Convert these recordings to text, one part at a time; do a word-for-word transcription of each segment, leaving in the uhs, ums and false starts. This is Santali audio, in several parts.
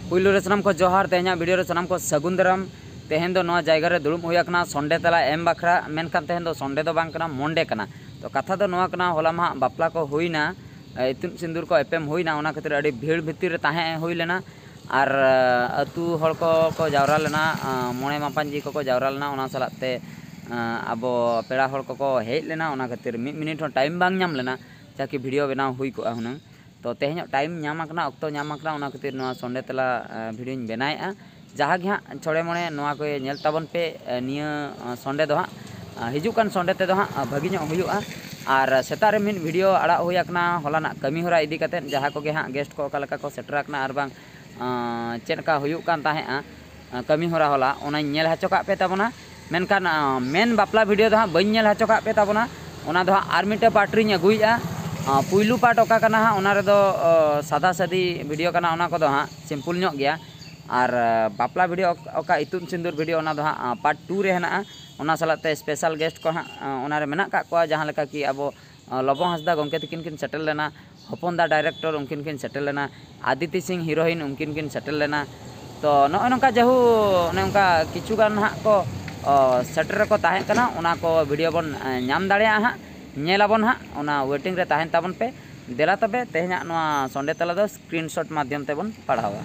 ᱯᱩᱭᱞᱩ ᱨᱮ ᱥᱟᱱᱟᱢ ᱠᱚ ᱡᱚᱦᱟᱨ, ᱛᱮᱦᱮᱧᱟᱜ ᱵᱷᱤᱰᱤᱭᱳ ᱨᱮ ᱥᱟᱱᱟᱢ ᱠᱚ ᱥᱟᱹᱜᱩᱱ ᱫᱟᱨᱟᱢ᱾ ᱛᱮᱦᱮᱧ ᱫᱚ ᱱᱚᱣᱟ ᱡᱟᱭᱜᱟ ᱨᱮ ᱫᱩᱲᱩᱵ ᱦᱩᱭ ᱟᱠᱟᱱᱟ ᱥᱚᱱᱰᱮ ᱛᱮᱞᱟ ᱮᱢ ᱵᱟᱠᱷᱨᱟ, ᱢᱮᱱᱠᱷᱟᱱ ᱛᱮᱦᱮᱧ ᱫᱚ ᱥᱚᱱᱰᱮ ᱫᱚ ᱵᱟᱝ ᱠᱟᱱᱟ, ᱢᱚᱱᱰᱮ ᱠᱟᱱᱟ᱾ ᱛᱚ ᱠᱟᱛᱷᱟ ᱫᱚ ᱱᱚᱣᱟ ᱠᱟᱱᱟ, ᱦᱚᱞᱟ ᱢᱟ ᱦᱟᱸᱜ ᱵᱟᱯᱞᱟ ᱠᱚ ᱦᱩᱭᱱᱟ, ᱤᱛᱩᱫ ᱥᱤᱸᱫᱩᱨ ᱠᱚ ᱮᱯᱮᱢ ᱦᱩᱭᱱᱟ, ᱚᱱᱟ ᱠᱷᱟᱹᱛᱤᱨ ᱟᱹᱰᱤ ᱵᱷᱤᱲ ᱵᱷᱤᱛᱤᱨ ᱨᱮ ᱛᱟᱦᱮᱸ ᱦᱩᱭ ᱞᱮᱱᱟ᱾ ᱟᱨ ᱟᱹᱛᱩ ᱦᱚᱲ ᱠᱚ ᱠᱚ ᱡᱟᱣᱨᱟ ᱞᱮᱱᱟ, ᱢᱚᱬᱮ ᱢᱟᱯᱟᱧᱡᱤ ᱠᱚᱠᱚ ᱡᱟᱣᱨᱟ ᱞᱮᱱᱟ, ᱚᱱᱟ ᱥᱟᱞᱟᱜ ᱛᱮ ᱟᱵᱚ ᱯᱮᱲᱟ ᱦᱚᱲ ᱠᱚᱠᱚ ᱦᱮᱡ ᱞᱮᱱᱟ, ᱚᱱᱟ ᱠᱷᱟᱹᱛᱤᱨ ᱢᱤᱫ ᱢᱤᱱᱤᱴ ᱦᱚᱸ ᱴᱟᱭᱤᱢ ᱵᱟᱝ ᱧᱟᱢ ᱞᱮᱱᱟ, ᱡᱟᱠᱤ ᱵᱷᱤᱰᱤᱭᱳ ᱵᱮᱱᱟᱣ ᱦᱩᱭ ᱠᱚᱜᱼᱟ ᱦᱩᱱᱟᱹᱝ᱾ ᱛᱚ ᱛᱮᱦᱮᱧᱚᱜ ᱴᱟᱭᱤᱢ ᱧᱟᱢ ᱟᱠᱟᱱᱟ, ᱚᱠᱛᱚ ᱧᱟᱢ ᱟᱠᱟᱱᱟ, ᱚᱱᱟ ᱠᱷᱟᱹᱛᱤᱨ ᱱᱚᱣᱟ ᱥᱚᱱᱰᱮ ᱛᱮᱞᱟ ᱵᱷᱤᱰᱤᱭᱳᱧ ᱵᱮᱱᱟᱣᱮᱫᱼᱟ᱾ ᱡᱟᱦᱟᱸ ᱜᱮ ᱦᱟᱸᱜ ᱪᱷᱚᱲᱮ ᱢᱚᱲᱮ ᱱᱚᱣᱟ ᱠᱚ ᱧᱮᱞ ᱛᱟᱵᱚᱱ ᱯᱮ᱾ ᱱᱤᱭᱟᱹ ᱥᱚᱱᱰᱮ ᱫᱚ ᱦᱟᱸᱜ, ᱦᱤᱡᱩᱜ ᱠᱟᱱ ᱥᱚᱱᱰᱮ ᱛᱮᱫᱚ ᱦᱟᱸᱜ ᱵᱷᱟᱹᱜᱤ ᱧᱚᱜ ᱦᱩᱭᱩᱜᱼᱟ᱾ ᱟᱨ ᱥᱮᱛᱟᱜ ᱨᱮ ᱢᱤᱫ ᱵᱷᱤᱰᱤᱭᱳ ᱟᱲᱟᱜ ᱦᱩᱭ ᱟᱠᱟᱱᱟ ᱦᱚᱞᱟᱱᱟᱜ ᱠᱟᱹᱢᱤ ᱦᱚᱨᱟ ᱤᱫᱤ ᱠᱟᱛᱮᱫ, ᱡᱟᱦᱟᱸ ᱠᱚᱜᱮ ᱦᱟᱸᱜ ᱜᱮᱥᱴ ᱠᱚ ᱚᱠᱟ ᱞᱮᱠᱟ ᱠᱚ ᱥᱮᱴᱮᱨ ᱟᱠᱟᱱᱟ ᱟᱨ ᱵᱟᱝ ᱪᱮᱫ ᱞᱮᱠᱟ ᱦᱩᱭᱩᱜ ᱠᱟᱱ ᱛᱟᱦᱮᱸᱫᱼᱟ ᱠᱟᱹᱢᱤ ᱦᱚᱨᱟ ᱦᱚᱞᱟ, ᱚᱱᱟᱧ ᱧᱮᱞ ᱦᱚᱪᱚ ᱠᱟᱜ ᱯᱮ ᱛᱟᱵᱚᱱᱟ᱾ ᱢᱮᱱᱠᱷᱟᱱ ᱢᱮᱱ ᱵᱟᱯᱞᱟ ᱵᱷᱤᱰᱤᱭᱳ ᱫᱚ ᱦᱟᱸᱜ ᱵᱟᱹᱧ ᱧᱮᱞ ᱦᱚᱪᱚ ᱠᱟᱜ ᱯᱮ ᱛᱟᱵᱚᱱᱟ, ᱚᱱᱟ ᱫᱚ ᱦᱟᱸᱜ ᱟᱨ ᱢᱤᱫᱴᱮᱱ ᱯᱟᱨᱴ ᱨᱤᱧ ᱟᱹᱜᱩᱭᱮᱫᱼᱟ᱾ ᱯᱩᱭᱞᱩ ᱯᱟᱨᱴ ᱚᱠᱟ ᱠᱟᱱᱟ ᱦᱟᱸᱜ, ᱚᱱᱟ ᱨᱮᱫᱚ ᱥᱟᱫᱟ ᱥᱟᱫᱤ ᱵᱷᱤᱰᱤᱭᱳ ᱠᱟᱱᱟ, ᱚᱱᱟ ᱠᱚᱫᱚ ᱦᱟᱸᱜ ᱥᱤᱢᱯᱩᱞ ᱧᱚᱜ ᱜᱮᱭᱟ᱾ ᱟᱨ ᱵᱟᱯᱞᱟ ᱵᱷᱤᱰᱤᱭᱳ ᱚᱠᱟ ᱤᱛᱩᱫ ᱥᱤᱸᱫᱩᱨ ᱵᱷᱤᱰᱤᱭᱳ, ᱚᱱᱟ ᱫᱚ ᱦᱟᱸᱜ ᱯᱟᱨᱴ ᱴᱩ ᱨᱮ ᱦᱮᱱᱟᱜᱼᱟ᱾ ᱚᱱᱟ ᱥᱟᱞᱟᱜ ᱛᱮ ᱥᱯᱮᱥᱟᱞ ᱜᱮᱥᱴ ᱠᱚ ᱦᱟᱸᱜ ᱚᱱᱟ ᱨᱮ ᱢᱮᱱᱟᱜ ᱠᱟᱜ ᱠᱚᱣᱟ, ᱡᱟᱦᱟᱸ ᱞᱮᱠᱟ ᱠᱤ ᱟᱵᱚ ᱞᱚᱵᱚ ᱦᱟᱸᱥᱫᱟ ᱜᱚᱢᱠᱮ ᱛᱤᱠᱤᱱ ᱠᱤᱱ ᱥᱮᱴᱮᱨ ᱞᱮᱱᱟ, ᱦᱚᱯᱚᱱ ᱫᱟ ᱰᱟᱭᱨᱮᱠᱴᱚᱨ ᱩᱱᱠᱤᱱ ᱠᱤᱱ ᱥᱮᱴᱮᱨ ᱞᱮᱱᱟ, ᱟᱫᱤᱛᱤ ᱥᱤᱝ ᱦᱤᱨᱳᱭᱤᱱ ᱩᱱᱠᱤᱱ ᱠᱤᱱ ᱥᱮᱴᱮᱨ ᱞᱮᱱᱟ᱾ ᱛᱚ ᱱᱚᱜᱼᱚᱭ ᱱᱚᱝᱠᱟ ᱡᱟᱹᱦᱩ ᱚᱱᱮ ᱚᱱᱠᱟ ᱠᱤᱪᱷᱩ ᱜᱟᱱ ᱦᱟᱸᱜ ᱠᱚ ᱥᱮᱴᱮᱨ ᱨᱮᱠᱚ ᱛᱟᱦᱮᱸ ᱠᱟᱱᱟ, ᱚᱱᱟ ᱠᱚ ᱵᱷᱤᱰᱤᱭᱳ ᱵᱚᱱ ᱧᱟᱢ ᱫᱟᱲᱮᱭᱟᱜᱼᱟ ᱦᱟᱸᱜ, ᱧᱮᱞ ᱟᱵᱚᱱ ᱦᱟᱸᱜ, ᱚᱱᱟ ᱣᱮᱴᱤᱝ ᱨᱮ ᱛᱟᱦᱮᱱ ᱛᱟᱵᱚᱱ ᱯᱮ᱾ ᱫᱮᱞᱟ ᱛᱚᱵᱮ ᱛᱮᱦᱮᱧᱟᱜ ᱱᱚᱣᱟ ᱥᱚᱱᱰᱮ ᱛᱟᱞᱟ ᱫᱚ ᱥᱠᱨᱤᱱᱥᱚᱴ ᱢᱟᱫᱽᱫᱷᱚᱢ ᱛᱮᱵᱚᱱ ᱯᱟᱲᱦᱟᱣᱟ᱾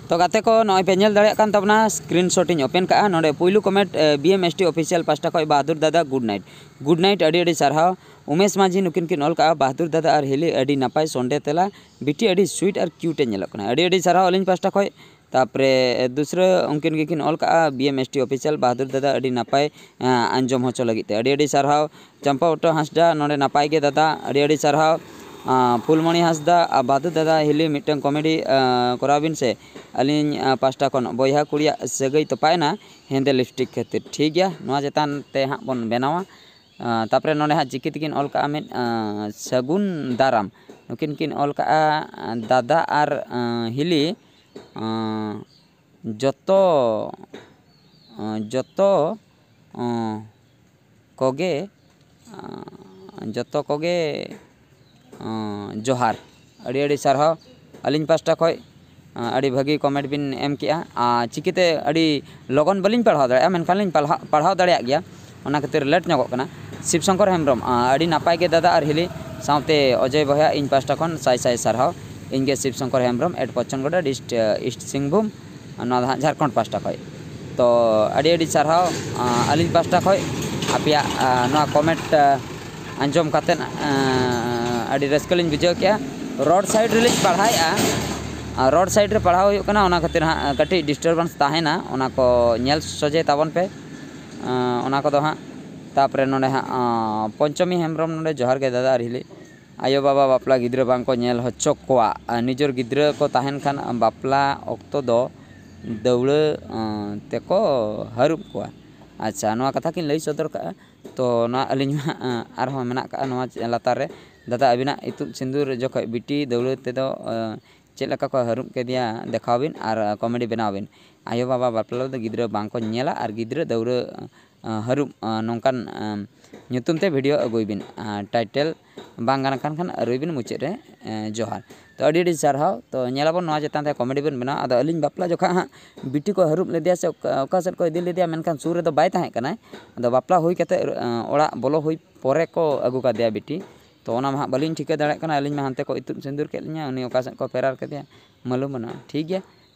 ᱛᱚ ᱜᱟᱛᱮ ᱠᱚ, ᱱᱚᱜᱼᱚᱭ ᱯᱮ ᱧᱮᱞ ᱫᱟᱲᱮᱭᱟᱜ ᱠᱟᱱ ᱛᱟᱵᱚᱱᱟ, ᱥᱠᱨᱤᱱᱥᱚᱴ ᱤᱧ ᱳᱯᱮᱱ ᱠᱟᱜᱼᱟ᱾ ᱱᱚᱰᱮ ᱯᱩᱭᱞᱩ comment B M S T official ᱯᱟᱦᱴᱟ ᱠᱷᱚᱱ, ᱵᱟᱦᱟᱫᱩᱨ ᱫᱟᱫᱟ ᱜᱩᱰ ᱱᱟᱭᱤᱴ᱾ ᱜᱩᱰ ᱱᱟᱭᱤᱴ, ᱟᱹᱰᱤ ᱟᱹᱰᱤ ᱥᱟᱨᱦᱟᱣ᱾ ᱩᱢᱮᱥ ᱢᱟᱹᱡᱷᱤ ᱱᱩᱠᱤᱱ ᱠᱤᱱ ᱚᱞ ᱠᱟᱜᱼᱟ, ᱵᱟᱦᱟᱫᱩᱨ ᱫᱟᱫᱟ ᱟᱨ ᱦᱤᱞᱤ ᱟᱹᱰᱤ ᱱᱟᱯᱟᱭ ᱥᱚᱱᱰᱮ ᱛᱮᱞᱟ, ᱵᱤᱴᱤ ᱟᱹᱰᱤ ᱥᱩᱭᱤᱴ ᱟᱨ ᱠᱤᱭᱩᱴ ᱮ ᱧᱮᱞᱚᱜ ᱠᱟᱱᱟ᱾ ᱟᱹᱰᱤ ᱟᱹᱰᱤ ᱥᱟᱨᱦᱟᱣ ᱟᱹᱞᱤᱧ ᱯᱟᱦᱴᱟ ᱠᱷᱚᱱ᱾ ᱛᱟᱯᱚᱨᱮ ᱫᱩᱥᱨᱟᱹ ᱩᱱᱠᱤᱱ ᱜᱮᱠᱤᱱ ᱚᱞ ᱠᱟᱜᱼᱟ, B M S T official, Bahadur ᱫᱟᱫᱟ ᱟᱹᱰᱤ ᱱᱟᱯᱟᱭ ᱟᱸᱡᱚᱢ ᱦᱚᱪᱚ ᱞᱟᱹᱜᱤᱫ ᱛᱮ ᱟᱹᱰᱤ ᱟᱹᱰᱤ ᱥᱟᱨᱦᱟᱣ᱾ ᱪᱟᱢᱯᱟ ᱩᱴᱟᱹ ᱦᱟᱸᱥᱫᱟ, ᱱᱚᱰᱮ ᱱᱟᱯᱟᱭ ᱜᱮ ᱫᱟᱫᱟ, ᱟᱹᱰᱤ ᱟᱹᱰᱤ ᱥᱟᱨᱦᱟᱣ᱾ ᱯᱷᱩᱞᱢᱚᱬᱤ ᱦᱟᱸᱥᱫᱟ, ᱵᱟᱦᱟᱫᱩᱨ ᱫᱟᱫᱟ ᱦᱤᱞᱤ ᱢᱤᱫᱴᱟᱝ ᱠᱚᱢᱮᱰᱤ ᱠᱚᱨᱟᱣ ᱵᱤᱱ ᱥᱮ, ᱟᱹᱞᱤᱧ ᱯᱟᱦᱴᱟ ᱠᱷᱚᱱ᱾ ᱵᱚᱭᱦᱟ ᱠᱩᱲᱤᱭᱟᱜ ᱥᱟᱹᱜᱟᱹᱭ ᱛᱚᱯᱟᱭᱮᱱᱟ ᱦᱮᱸᱫᱮ ᱞᱤᱯᱥᱴᱤᱠ ᱠᱷᱟᱹᱛᱤᱨ, ᱴᱷᱤᱠ ᱜᱮᱭᱟ, ᱱᱚᱣᱟ ᱪᱮᱛᱟᱱ ᱛᱮ ᱦᱟᱸᱜ ᱵᱚᱱ ᱵᱮᱱᱟᱣᱟ᱾ ᱛᱟᱯᱚᱨᱮ ᱱᱚᱰᱮ ᱦᱟᱸᱜ ᱪᱤᱠᱤ ᱛᱮᱠᱤᱱ ᱚᱞ ᱠᱟᱜᱼᱟ ᱢᱤᱫ ᱥᱟᱹᱜᱩᱱ ᱫᱟᱨᱟᱢ, ᱱᱩᱠᱤᱱ ᱠᱤᱱ ᱚᱞ ᱠᱟᱜᱼᱟ ᱫᱟᱫᱟ ᱟᱨ ᱦᱤᱞᱤ ᱡᱚᱛᱚ ᱡᱚᱛᱚ ᱠᱚᱜᱮ ᱡᱚᱛᱚ ᱠᱚᱜᱮ ᱡᱚᱦᱟᱨ᱾ ᱟᱹᱰᱤ ᱟᱹᱰᱤ ᱥᱟᱨᱦᱟᱣ ᱟᱹᱞᱤᱧ ᱯᱟᱦᱴᱟ ᱠᱷᱚᱱ᱾ ᱟᱹᱰᱤ ᱵᱷᱟᱹᱜᱤ ᱠᱚᱢᱮᱱᱴ ᱵᱤᱱ ᱮᱢ ᱠᱮᱜᱼᱟ᱾ ᱟᱨ ᱪᱤᱠᱟᱹᱛᱮ ᱟᱹᱰᱤ ᱞᱚᱜᱚᱱ ᱵᱟᱹᱞᱤᱧ ᱯᱟᱲᱦᱟᱣ ᱫᱟᱲᱮᱭᱟᱜᱼᱟ, ᱢᱮᱱᱠᱷᱟᱱ ᱞᱤᱧ ᱯᱟᱲᱦᱟᱣ ᱯᱟᱲᱦᱟᱣ ᱫᱟᱲᱮᱭᱟᱜ ᱜᱮᱭᱟ, ᱚᱱᱟ ᱠᱷᱟᱹᱛᱤᱨ ᱞᱮᱴ ᱧᱚᱜᱚᱜ ᱠᱟᱱᱟ᱾ ᱥᱤᱵ ᱥᱚᱝᱠᱚᱨ ᱦᱮᱢᱵᱨᱚᱢ, ᱟᱹᱰᱤ ᱱᱟᱯᱟᱭ ᱜᱮ ᱫᱟᱫᱟ ᱟᱨ ᱦᱤᱞᱤ, ᱥᱟᱶᱛᱮ ᱚᱡᱚᱭ ᱵᱚᱭᱦᱟ, ᱤᱧ ᱯᱟᱦᱴᱟ ᱠᱷᱚᱱ ᱥᱟᱭ ᱥᱟᱭ ᱥᱟᱨᱦᱟᱣ᱾ ᱤᱧ ᱜᱮ Shib Shankar Hembrom, at Pachangoda dist, east Singhbhum, ᱱᱚᱣᱟ ᱫᱚ ᱦᱟᱸᱜ ᱡᱷᱟᱲᱠᱷᱚᱸᱰ ᱯᱟᱦᱴᱟ ᱠᱷᱚᱱ᱾ ᱛᱚ ᱟᱹᱰᱤ ᱟᱹᱰᱤ ᱥᱟᱨᱦᱟᱣ᱾ ᱟᱹᱞᱤᱧ ᱯᱟᱦᱴᱟ ᱠᱷᱚᱱ ᱟᱯᱮᱭᱟᱜ ᱱᱚᱣᱟ ᱠᱚᱢᱮᱱᱴ ᱟᱸᱡᱚᱢ ᱠᱟᱛᱮᱫ ᱟᱹᱰᱤ ᱨᱟᱹᱥᱠᱟᱹ ᱞᱤᱧ ᱵᱩᱡᱷᱟᱹᱣ ᱠᱮᱜᱼᱟ᱾ ᱨᱳᱰ ᱥᱟᱭᱤᱰ ᱨᱮᱞᱤᱧ ᱯᱟᱲᱦᱟᱣᱮᱫᱼᱟ, ᱟᱨ ᱨᱳᱰ ᱥᱟᱭᱤᱰ ᱨᱮ ᱯᱟᱲᱦᱟᱣ ᱦᱩᱭᱩᱜ ᱠᱟᱱᱟ, ᱚᱱᱟ ᱠᱷᱟᱹᱛᱤᱨ ᱦᱟᱸᱜ ᱠᱟᱹᱴᱤᱡ ᱰᱤᱥᱴᱟᱨᱵᱮᱱᱥ ᱛᱟᱦᱮᱱᱟ, ᱚᱱᱟ ᱠᱚ ᱧᱮᱞ ᱥᱚᱡᱷᱮ ᱛᱟᱵᱚᱱ ᱯᱮ᱾ ᱚᱱᱟ ᱠᱚᱫᱚ ᱦᱟᱸᱜ ᱛᱟᱯᱚᱨᱮ ᱱᱚᱰᱮ ᱦᱟᱸᱜ ᱯᱚᱧᱪᱚᱢᱤ ᱦᱮᱢᱵᱨᱚᱢ, ᱱᱚᱰᱮ ᱡᱚᱦᱟᱨ ᱜᱮ ᱫᱟᱫᱟ ᱟᱨ ᱦᱤᱞᱤ᱾ ᱟᱭᱳᱼᱵᱟᱵᱟ ᱵᱟᱯᱞᱟ ᱜᱤᱫᱽᱨᱟᱹ ᱵᱟᱝ ᱠᱚ ᱧᱮᱞ ᱦᱚᱪᱚ ᱠᱚᱣᱟ᱾ ᱟᱨ ᱱᱤᱡᱮᱨ ᱜᱤᱫᱽᱨᱟᱹ ᱠᱚ ᱛᱟᱦᱮᱱ ᱠᱷᱟᱱ ᱵᱟᱯᱞᱟ ᱚᱠᱛᱚ ᱫᱚ ᱫᱟᱹᱣᱲᱟᱹ ᱛᱮᱠᱚ ᱦᱟᱹᱨᱩᱵ ᱠᱚᱣᱟ᱾ ᱟᱪᱪᱷᱟ, ᱱᱚᱣᱟ ᱠᱟᱛᱷᱟ ᱠᱤᱱ ᱞᱟᱹᱭ ᱥᱚᱫᱚᱨ ᱠᱟᱜᱼᱟ᱾ ᱛᱚ ᱱᱚᱣᱟ ᱟᱹᱞᱤᱧ ᱢᱟ ᱟᱨᱦᱚᱸ ᱢᱮᱱᱟᱜ ᱠᱟᱜᱼᱟ ᱱᱚᱣᱟ ᱞᱟᱛᱟᱨ ᱨᱮ, ᱫᱟᱫᱟ ᱟᱹᱵᱤᱱᱟᱜ ᱤᱛᱩᱫ ᱥᱤᱸᱫᱩᱨ ᱡᱚᱠᱷᱚᱱ ᱵᱤᱴᱤ ᱫᱟᱹᱣᱲᱟᱹ ᱛᱮᱫᱚ ᱪᱮᱫ ᱞᱮᱠᱟ ᱠᱚ ᱦᱟᱹᱨᱩᱵ ᱠᱮᱫᱮᱭᱟ ᱫᱮᱠᱷᱟᱣ ᱵᱤᱱ ᱟᱨ ᱠᱚᱢᱮᱰᱤ ᱵᱮᱱᱟᱣ ᱵᱤᱱ᱾ ᱟᱭᱳᱼᱵᱟᱵᱟ ᱵᱟᱯᱞᱟ ᱨᱮᱫᱚ ᱜᱤᱫᱽᱨᱟᱹ ᱵᱟᱝ ᱠᱚ ᱧᱮᱞᱟ ᱟᱨ ᱜᱤᱫᱽᱨᱟᱹ ᱫᱟᱹᱣᱲᱟᱹ ᱦᱟᱹᱨᱩᱵ ᱱᱚᱝᱠᱟᱱ ᱧᱩᱛᱩᱢ ᱛᱮ ᱵᱷᱤᱰᱤᱭᱳ ᱟᱹᱜᱩᱭ ᱵᱤᱱ᱾ ᱴᱟᱭᱴᱮᱞ ᱵᱟᱝ ᱜᱟᱱ ᱠᱟᱱ ᱠᱷᱟᱱ ᱟᱹᱨᱩᱭ ᱵᱤᱱ ᱢᱩᱪᱟᱹᱫ ᱨᱮ᱾ ᱡᱚᱦᱟᱨ᱾ ᱛᱚ ᱟᱹᱰᱤ ᱟᱹᱰᱤ ᱥᱟᱨᱦᱟᱣ᱾ ᱛᱚ ᱧᱮᱞᱟᱵᱚᱱ ᱱᱚᱣᱟ ᱪᱮᱛᱟᱱ ᱛᱮ ᱠᱚᱢᱮᱰᱤ ᱵᱤᱱ ᱵᱮᱱᱟᱣᱟ᱾ ᱟᱫᱚ ᱟᱹᱞᱤᱧ ᱵᱟᱯᱞᱟ ᱡᱚᱠᱷᱟ ᱦᱟᱸᱜ ᱵᱤᱴᱤ ᱠᱚ ᱦᱟᱹᱨᱩᱵ ᱞᱮᱫᱮᱭᱟ ᱥᱮ ᱚᱠᱟ ᱥᱮᱫ ᱠᱚ ᱤᱫᱤ ᱞᱮᱫᱮᱭᱟ, ᱢᱮᱱᱠᱷᱟᱱ ᱥᱩᱨ ᱨᱮᱫᱚ ᱵᱟᱭ ᱛᱟᱦᱮᱸ ᱠᱟᱱᱟᱭ᱾ ᱟᱫᱚ ᱵᱟᱯᱞᱟ ᱦᱩᱭ ᱠᱟᱛᱮᱫ ᱚᱲᱟᱜ ᱵᱚᱞᱚ ᱦᱩᱭ ᱯᱚᱨᱮ ᱠᱚ ᱟᱹᱜᱩ ᱠᱟᱫᱮᱭᱟ ᱵᱤᱴᱤ᱾ ᱛᱚ ᱚᱱᱟ ᱢᱟ ᱦᱟᱸᱜ ᱵᱟᱹᱞᱤᱧ ᱴᱷᱤᱠᱟᱹ ᱫᱟᱲᱮᱭᱟᱜ ᱠᱟᱱᱟ, ᱟᱹᱞᱤᱧ ᱢᱟ ᱦᱟᱱᱛᱮ ᱠᱚ ᱤᱛᱩᱫ ᱥᱤᱸᱫᱩᱨ ᱠᱮᱫ ᱞᱤᱧᱟ, ᱩᱱᱤ ᱚᱠᱟ ᱥᱮᱫ ᱠᱚ ᱯᱷᱮᱨᱟᱨ ᱠᱮᱫᱮᱭᱟ ᱢᱟᱞᱩᱢ ᱵᱟᱹᱱᱩᱜᱼᱟ᱾ ᱴᱷᱤᱠ ᱜᱮᱭᱟ᱾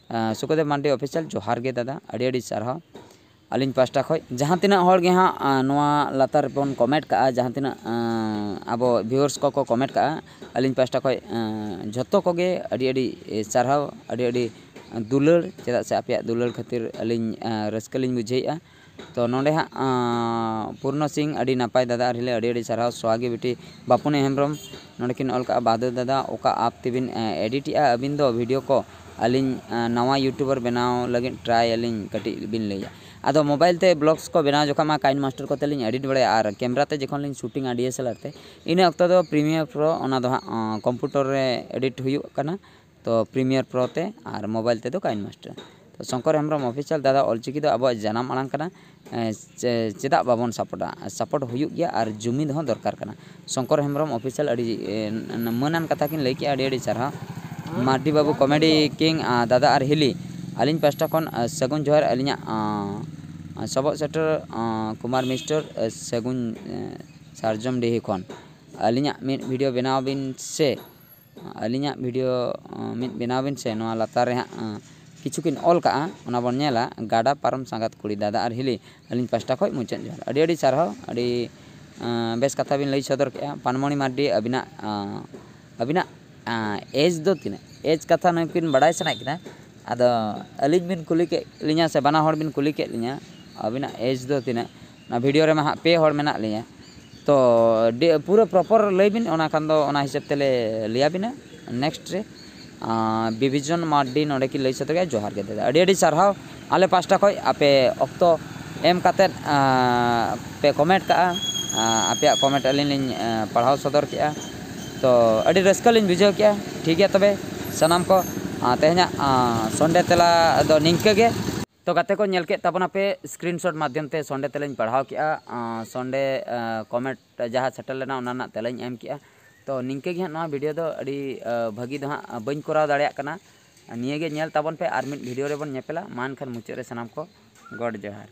ᱥᱩᱠᱚᱫᱮᱵ ᱢᱟᱱᱰᱤ ᱚᱯᱷᱤᱥᱤᱭᱟᱞ, ᱡᱚᱦᱟᱨ ᱜᱮ ᱫᱟᱫᱟ, ᱟᱹᱰᱤ ᱟᱹᱰᱤ ᱥᱟᱨᱦᱟᱣ᱾ ᱟᱹᱞᱤᱧ ᱯᱟᱦᱴᱟ ᱠᱷᱚᱱ ᱡᱟᱦᱟᱸ ᱛᱤᱱᱟᱹᱜ ᱦᱚᱲ ᱜᱮ ᱦᱟᱸᱜ ᱱᱚᱣᱟ ᱞᱟᱛᱟᱨ ᱨᱮᱵᱚᱱ ᱠᱚᱢᱮᱱᱴ ᱠᱟᱜᱼᱟ, ᱡᱟᱦᱟᱸ ᱛᱤᱱᱟᱹᱜ ᱟᱵᱚ ᱵᱷᱤᱭᱩᱣᱟᱨᱥ ᱠᱚᱠᱚ ᱠᱚᱢᱮᱱᱴ ᱠᱟᱜᱼᱟ, ᱟᱹᱞᱤᱧ ᱯᱟᱦᱴᱟ ᱠᱷᱚᱱ ᱡᱷᱚᱛᱚ ᱠᱚᱜᱮ ᱟᱹᱰᱤ ᱟᱹᱰᱤ ᱥᱟᱨᱦᱟᱣ, ᱟᱹᱰᱤ ᱟᱹᱰᱤ ᱫᱩᱞᱟᱹᱲ᱾ ᱪᱮᱫᱟᱜ ᱥᱮ ᱟᱯᱮᱭᱟᱜ ᱫᱩᱞᱟᱹᱲ ᱠᱷᱟᱹᱛᱤᱨ ᱟᱹᱞᱤᱧ ᱨᱟᱹᱥᱠᱟᱹ ᱞᱤᱧ ᱵᱩᱡᱷᱟᱹᱣᱮᱫᱼᱟ᱾ ᱛᱚ ᱱᱚᱰᱮ ᱦᱟᱸᱜ ᱯᱩᱨᱱᱚ ᱥᱤᱝ, ᱟᱹᱰᱤ ᱱᱟᱯᱟᱭ ᱫᱟᱫᱟ ᱟᱨ ᱦᱤᱞᱤ, ᱟᱹᱰᱤ ᱟᱹᱰᱤ ᱥᱟᱨᱦᱟᱣ᱾ ᱥᱚᱦᱟᱜᱤ ᱵᱤᱴᱤ ᱵᱟᱯᱩᱱᱤ ᱦᱮᱢᱵᱨᱚᱢ ᱱᱚᱰᱮ ᱠᱤᱱ ᱚᱞ ᱠᱟᱜᱼᱟ, ᱵᱟᱫᱩ ᱫᱟᱫᱟ ᱚᱠᱟ ᱟᱯ ᱛᱮᱵᱤᱱ ᱮᱰᱤᱴᱮᱜᱼᱟ ᱟᱹᱵᱤᱱ ᱫᱚ ᱵᱷᱤᱰᱤᱭᱳ ᱠᱚ? ᱟᱹᱞᱤᱧ ᱱᱟᱣᱟ ᱭᱩᱴᱩᱵᱟᱨ ᱵᱮᱱᱟᱣ ᱞᱟᱹᱜᱤᱫ ᱴᱨᱟᱭ ᱟᱹᱞᱤᱧ, ᱠᱟᱹᱴᱤᱡ ᱵᱤᱱ ᱞᱟᱹᱭᱟ᱾ ᱟᱫᱚ ᱢᱳᱵᱟᱭᱤᱞ ᱛᱮ ᱵᱞᱚᱜᱥ ᱠᱚ ᱵᱮᱱᱟᱣ ᱡᱚᱠᱷᱚᱱ ᱢᱟ ᱠᱟᱭᱤᱱ ᱢᱟᱥᱴᱟᱨ ᱠᱚᱛᱮ ᱞᱤᱧ ᱮᱰᱤᱴ ᱵᱟᱲᱟᱭᱟ, ᱟᱨ ᱠᱮᱢᱮᱨᱟ ᱛᱮ ᱡᱚᱠᱷᱚᱱ ᱞᱤᱧ ᱥᱩᱴᱤᱝᱟ ᱰᱤ ᱮᱥ ᱮᱞ ᱟᱨ ᱛᱮ, ᱤᱱᱟᱹ ᱚᱠᱛᱚ ᱫᱚ ᱯᱨᱤᱢᱤᱭᱟᱨ ᱯᱨᱳ, ᱚᱱᱟ ᱫᱚ ᱦᱟᱸᱜ ᱠᱚᱢᱯᱤᱭᱩᱴᱟᱨ ᱨᱮ ᱮᱰᱤᱴ ᱦᱩᱭᱩᱜ ᱠᱟᱱᱟ᱾ ᱛᱚ ᱯᱨᱤᱢᱤᱭᱟᱨ ᱯᱨᱳ ᱛᱮ ᱟᱨ ᱢᱳᱵᱟᱭᱤᱞ ᱛᱮᱫᱚ ᱠᱟᱭᱤᱱ ᱢᱟᱥᱴᱟᱨ᱾ ᱛᱚ ᱥᱚᱝᱠᱚᱨ ᱦᱮᱢᱵᱨᱚᱢ ᱚᱯᱷᱤᱥᱤᱭᱟᱞ ᱫᱟᱫᱟ, ᱚᱞᱪᱤᱠᱤ ᱫᱚ ᱟᱵᱚᱣᱟᱜ ᱡᱟᱱᱟᱢ ᱟᱲᱟᱝ ᱠᱟᱱᱟ᱾ ᱪᱮᱫᱟᱜ ᱵᱟᱵᱚᱱ ᱥᱟᱯᱳᱨᱴᱟ? ᱥᱟᱯᱳᱨᱴ ᱦᱩᱭᱩᱜ ᱜᱮᱭᱟ ᱟᱨ ᱡᱩᱢᱤᱫ ᱦᱚᱸ ᱫᱚᱨᱠᱟᱨ ᱠᱟᱱᱟ᱾ ᱥᱚᱝᱠᱚᱨ ᱦᱮᱢᱵᱨᱚᱢ ᱚᱯᱷᱤᱥᱤᱭᱟᱞ, ᱟᱹᱰᱤ ᱢᱟᱹᱱᱟᱱ ᱠᱟᱛᱷᱟ ᱠᱤᱱ ᱞᱟᱹᱭ ᱠᱮᱜᱼᱟ, ᱟᱹᱰᱤ ᱟᱹᱰᱤ ᱥᱟᱨᱦᱟᱣ᱾ ᱢᱟᱨᱰᱤ ᱵᱟᱹᱵᱩ ᱠᱚᱢᱮᱰᱤ ᱠᱤᱝ, ᱟᱸ, ᱫᱟᱫᱟ ᱟᱨ ᱦᱤᱞᱤ, ᱟᱹᱞᱤᱧ ᱯᱟᱦᱴᱟ ᱠᱷᱚᱱ, ᱟᱸ, ᱥᱟᱹᱜᱩᱱ ᱡᱚᱦᱟᱨ᱾ ᱟᱹᱞᱤᱧᱟᱜ, ᱟᱸ, ᱟᱸ, ᱥᱚᱵᱚᱜ ᱥᱮᱴᱮᱨ, ᱟᱸ, ᱠᱩᱢᱟᱨ ᱢᱤᱥᱴᱚᱨ, ᱟᱸ, ᱥᱟᱹᱜᱩᱱ, ᱟᱸ, ᱥᱟᱨᱡᱚᱢ ᱰᱤᱦᱤ ᱠᱷᱚᱱ ᱟᱹᱞᱤᱧᱟᱜ ᱢᱤᱫ ᱵᱷᱤᱰᱤᱭᱳ ᱵᱮᱱᱟᱣ ᱵᱤᱱ ᱥᱮ, ᱟᱹᱞᱤᱧᱟᱜ ᱵᱷᱤᱰᱤᱭᱳ, ᱟᱸ, ᱢᱤᱫ ᱵᱮᱱᱟᱣ ᱵᱤᱱ ᱥᱮ᱾ ᱱᱚᱣᱟ ᱞᱟᱛᱟᱨ ᱨᱮ ᱦᱟᱸᱜ, ᱟᱸ, ᱠᱤᱪᱷᱩ ᱠᱤᱱ ᱚᱞ ᱠᱟᱜᱼᱟ, ᱚᱱᱟ ᱵᱚᱱ ᱧᱮᱞᱟ, ᱜᱟᱰᱟ ᱯᱟᱨᱚᱢ ᱥᱟᱸᱜᱟᱛ ᱠᱩᱲᱤ, ᱫᱟᱫᱟ ᱟᱨ ᱦᱤᱞᱤ, ᱟᱹᱞᱤᱧ ᱯᱟᱦᱴᱟ ᱠᱷᱚᱱ ᱢᱩᱪᱟᱹᱫ ᱡᱚᱦᱟᱨ᱾ ᱟᱹᱰᱤ ᱟᱹᱰᱤ ᱥᱟᱨᱦᱟᱣ, ᱟᱹᱰᱤ, ᱟᱸ, ᱵᱮᱥ ᱠᱟᱛᱷᱟ ᱵᱤᱱ ᱞᱟᱹᱭ ᱥᱚᱫᱚᱨ ᱠᱮᱜᱼᱟ᱾ ᱯᱟᱱᱢᱚᱬᱤ ᱢᱟᱨᱰᱤ, ᱟᱹᱵᱤᱱᱟᱜ, ᱟᱸ, ᱟᱹᱵᱤᱱᱟᱜ, ᱟᱸ, ᱮᱡᱽ ᱫᱚ ᱛᱤᱱᱟᱹᱜ? ᱮᱡᱽ ᱠᱟᱛᱷᱟ ᱱᱩᱠᱤᱱ ᱵᱟᱲᱟᱭ ᱥᱟᱱᱟᱭᱮᱫ ᱠᱤᱱᱟ, ᱟᱫᱚ ᱟᱹᱞᱤᱧ ᱵᱤᱱ ᱠᱩᱞᱤ ᱠᱮᱫ ᱞᱤᱧᱟ ᱥᱮ ᱵᱟᱱᱟ ᱦᱚᱲ ᱵᱤᱱ ᱠᱩᱞᱤ ᱠᱮᱫ ᱞᱤᱧᱟ, ᱟᱹᱵᱤᱱᱟᱜ ᱮᱡᱽ ᱫᱚ ᱛᱤᱱᱟᱹᱜ? ᱚᱱᱟ ᱵᱷᱤᱰᱤᱭᱳ ᱨᱮᱢᱟ ᱦᱟᱸᱜ ᱯᱮ ᱦᱚᱲ ᱢᱮᱱᱟᱜ ᱞᱤᱧᱟ, ᱛᱚ ᱰᱮ-, ᱯᱩᱨᱟᱹ ᱯᱨᱚᱯᱚᱨ ᱞᱟᱹᱭ ᱵᱤᱱ, ᱚᱱᱟ ᱠᱷᱟᱱ ᱫᱚ ᱚᱱᱟ ᱦᱤᱥᱟᱹᱵ ᱛᱮᱞᱮ ᱞᱟᱹᱭ ᱟᱵᱤᱱᱟ ᱱᱮᱠᱥᱴ ᱨᱮ᱾ ᱟᱸ, ᱵᱤᱵᱷᱤᱡᱚᱱ ᱢᱟᱨᱰᱤ ᱱᱚᱰᱮ ᱠᱤᱱ ᱞᱟᱹᱭ ᱥᱚᱫᱚᱨ ᱠᱮᱫᱟ, ᱡᱚᱦᱟᱨ ᱜᱮ ᱫᱟᱫᱟ, ᱟᱹᱰᱤ ᱟᱹᱰᱤ ᱥᱟᱨᱦᱟᱣ᱾ ᱟᱞᱮ ᱯᱟᱦᱴᱟ ᱠᱷᱚᱱ ᱟᱯᱮ ᱚᱠᱛᱚ ᱮᱢ ᱠᱟᱛᱮᱫ, ᱟᱸ, ᱯᱮ ᱠᱚᱢᱮᱱᱴ ᱠᱟᱜᱼᱟ, ᱟᱸ, ᱟᱯᱮᱭᱟᱜ ᱠᱚᱢᱮᱱᱴ ᱟᱹᱞᱤᱧ ᱞᱤᱧ, ᱟᱸ, ᱯᱟᱲᱦᱟᱣ ᱥᱚᱫᱚᱨ ᱠᱮᱜᱼᱟ, ᱛᱚ ᱟᱹᱰᱤ ᱨᱟᱹᱥᱠᱟᱹ ᱞᱤᱧ ᱵᱩᱡᱷᱟᱹᱣ ᱠᱮᱜᱼᱟ᱾ ᱴᱷᱤᱠ ᱜᱮᱭᱟ ᱛᱚᱵᱮ ᱥᱟᱱᱟᱢ ᱠᱚ, ᱟᱸ, ᱛᱮᱦᱮᱧᱟᱜ, ᱟᱸ, ᱥᱚᱱᱰᱮ ᱛᱮᱞᱟ ᱫᱚ ᱱᱤᱝᱠᱟᱹ ᱜᱮ᱾ ᱛᱚ ᱜᱟᱛᱮ ᱠᱚ, ᱧᱮᱞ ᱠᱮᱫ ᱛᱟᱵᱚᱱᱟᱯᱮ ᱥᱠᱨᱤᱱᱥᱚᱴ ᱢᱟᱫᱽᱫᱷᱚᱢ ᱛᱮ ᱥᱚᱱᱰᱮ ᱛᱮᱞᱟᱧ ᱯᱟᱲᱦᱟᱣ ᱠᱮᱜᱼᱟ᱾ ᱟᱸ, ᱥᱚᱱᱰᱮ, ᱟᱸ, ᱠᱚᱢᱮᱱᱴ ᱡᱟᱦᱟᱸ ᱥᱮᱴᱮᱨ ᱞᱮᱱᱟ, ᱚᱱᱟ ᱨᱮᱱᱟᱜ ᱛᱮᱞᱟᱧ ᱮᱢ ᱠᱮᱜᱼᱟ᱾ ᱛᱚ ᱱᱤᱝᱠᱟᱹ ᱜᱮ ᱦᱟᱸᱜ ᱱᱚᱣᱟ ᱵᱷᱤᱰᱤᱭᱳ ᱫᱚ ᱟᱹᱰᱤ, ᱟᱸ, ᱵᱷᱟᱹᱜᱤ ᱫᱚ ᱦᱟᱸᱜ ᱵᱟᱹᱧ ᱠᱚᱨᱟᱣ ᱫᱟᱲᱮᱭᱟᱜ ᱠᱟᱱᱟ᱾ ᱱᱤᱭᱟᱹ ᱜᱮ ᱧᱮᱞ ᱛᱟᱵᱚᱱ ᱯᱮ, ᱟᱨ ᱢᱤᱫ ᱵᱷᱤᱰᱤᱭᱳ ᱨᱮᱵᱚᱱ ᱧᱮᱯᱮᱞᱟ᱾ ᱢᱟ ᱮᱱᱠᱷᱟᱱ ᱢᱩᱪᱟᱹᱫ ᱨᱮ ᱥᱟᱱᱟᱢ ᱠᱚ ᱜᱚᱰ ᱡᱚᱦᱟᱨ᱾